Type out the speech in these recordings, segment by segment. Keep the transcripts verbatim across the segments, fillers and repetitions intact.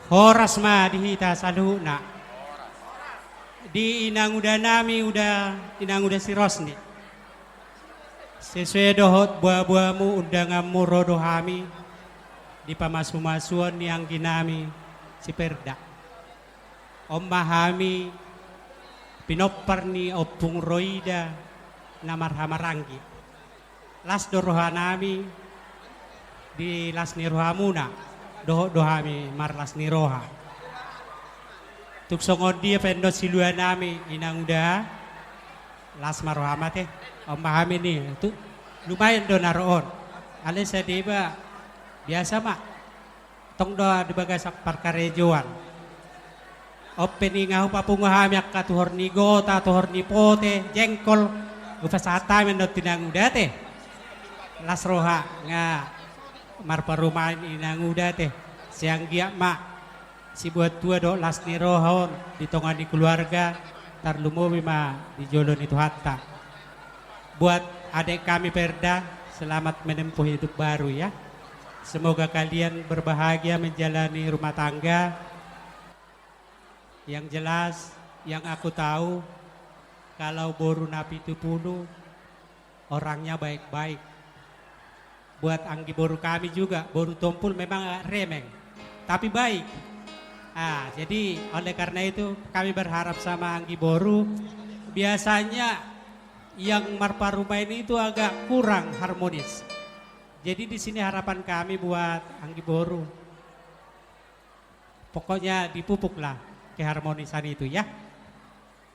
Horas ma di hita saluhutna. Di inanguda nami uda, inanguda si Rosni. Sesuai dohot boaboamu, undanganmu, ro do hami di pamasumasuon ni anggi nami si Perda. On ma hami pinompar ni Ompung Roida na marhamaranggi. Las do roha nami di las ni rohamuna, dohot do hami marlas ni roha. Tung songon dia pe annon silua nami inanguda, las ma roham ate. On ma hami ni tu, lumayan do na ro on. Alai sai deba, biasa ma. Tong do di bagasan parkarejoan. On pe ninna hupapungu hami angka tuhor ni gota, tuhor ni pote, jengkol. Hupasahat hami annon tu inanguda ate. Las roha nga marparumaen inanguda ate. Sai anggiat ma sibuat tua dohot las ni roha on di tonga ni keluarga, tarlumobi ma di jolo ni Tuhanta. Buat adek kami Perda, selamat menempuh hidup baru ya. Semoga kalian berbahagia menjalani rumah tangga. Yang jelas, yang aku tahu, kalau boru na pitu pulu, orangnya baik-baik. Buat anggi boru kami juga, boru Tompul memang agak remeng, tapi baik. Ah, jadi oleh karena itu kami berharap sama anggi boru, biasanya yang marparumaen itu agak kurang harmonis. Jadi di sini harapan kami buat anggi boru. Pokoknya dipupuklah keharmonisan itu ya.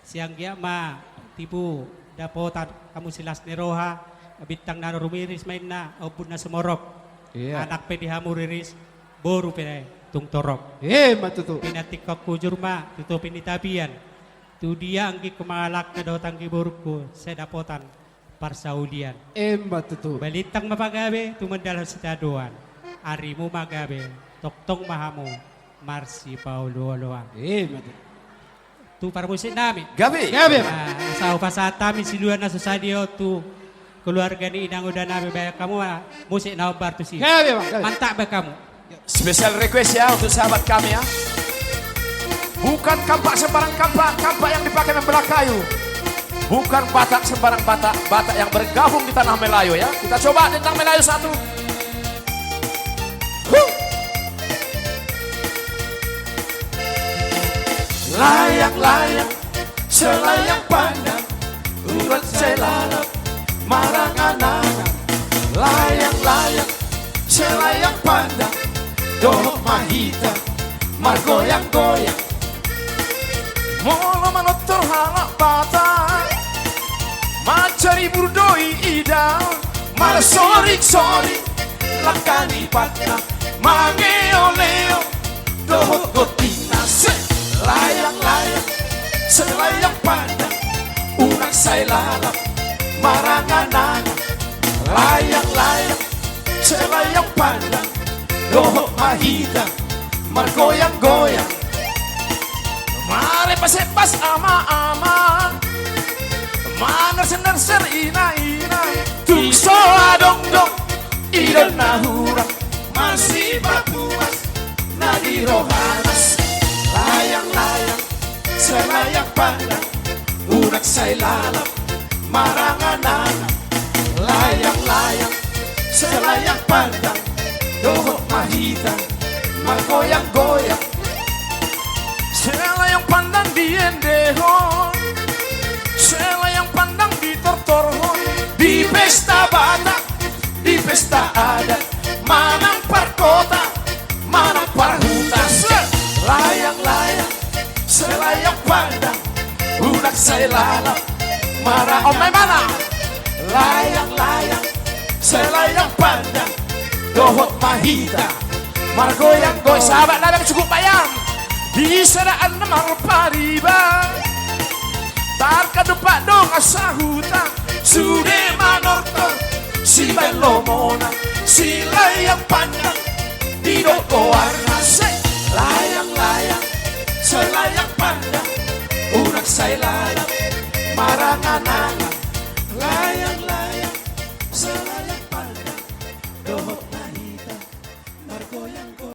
Sai anggiat ma tibu dapotan hamu silas ni roha, bintang na rumiris ma inna, ombun na sumorop. Iya. Anak pe di hamu riris, boru pe tung torop. Emma tutu. Pinantikhon hujur ma tu topi ni tapian. Tu dia anggingku mangalangka dohot anggi borungku, sai dapotan parsaulian. Emma tutu. Balintang ma pagabe, tumundalhon sitadoan. Arimu ma gabe, tongtong ma hamu marsipaolooloan. Emma tutu. Tu parmusik nami. Gabe. Gabe. Ah, asa hupasahat hami silua na so sadia on tu keluarga ni inanguda nami, baen hamu ma musik na hombar tusi. Gabe, Bang, gabe. Mantap baen hamu. Special request ya untuk sahabat kami ya. Bukan kampak sembarang kampak, kampak yang dipakai membelah kayu. Bukan Batak sembarang Batak, Batak yang bergabung di tanah Melayu ya. Kita coba dendang Melayu satu. Huh. Layang-layang, selayang pandang, urat sai lalap, marangan-angan. Layang-layang, selayang pandang, dohot ma hita margoyang-goyang. Molo manortor halak Batak, mancari burdoi idaon, marsorik-sorik langka ni patna, mangeoleo dohot gondina. Se, layang-layang, selayang pandang, unang sai lalap, marangan-angan. Layang-layang, selayang pandang, dohot ma hita margoyang-goyang. Marepas-epas ama-ama, manerser-nerser ina-ina, tung so adong-dong idaon na hurang, masipapuas na di rohana. Layang-layang, selayang pandang, unang sai lalap, marangan-angan. Layang-layang, selayang pandang, dohot ma hita margoyang-goyang. Selayang pandang diendehon, selayang pandang ditortorhon, di pesta Batak, di pesta adat, manang parkota, manang parhuta. Se, layang-layang, selayang pandang, unang sai lalap, mara-, on ma ibana. Layang-layang, selayang pandang, dohot ma hita margoyang-goyang. Sahabat nami, cukup bayang. Di sadaan na marpariban, tarkadopak dongan sahuta, sude manortor sibaen lomona, silayang pandang didok goarna. Se, layang-layang, selayang pandang, unang sai lalap, marangan-angan. Layang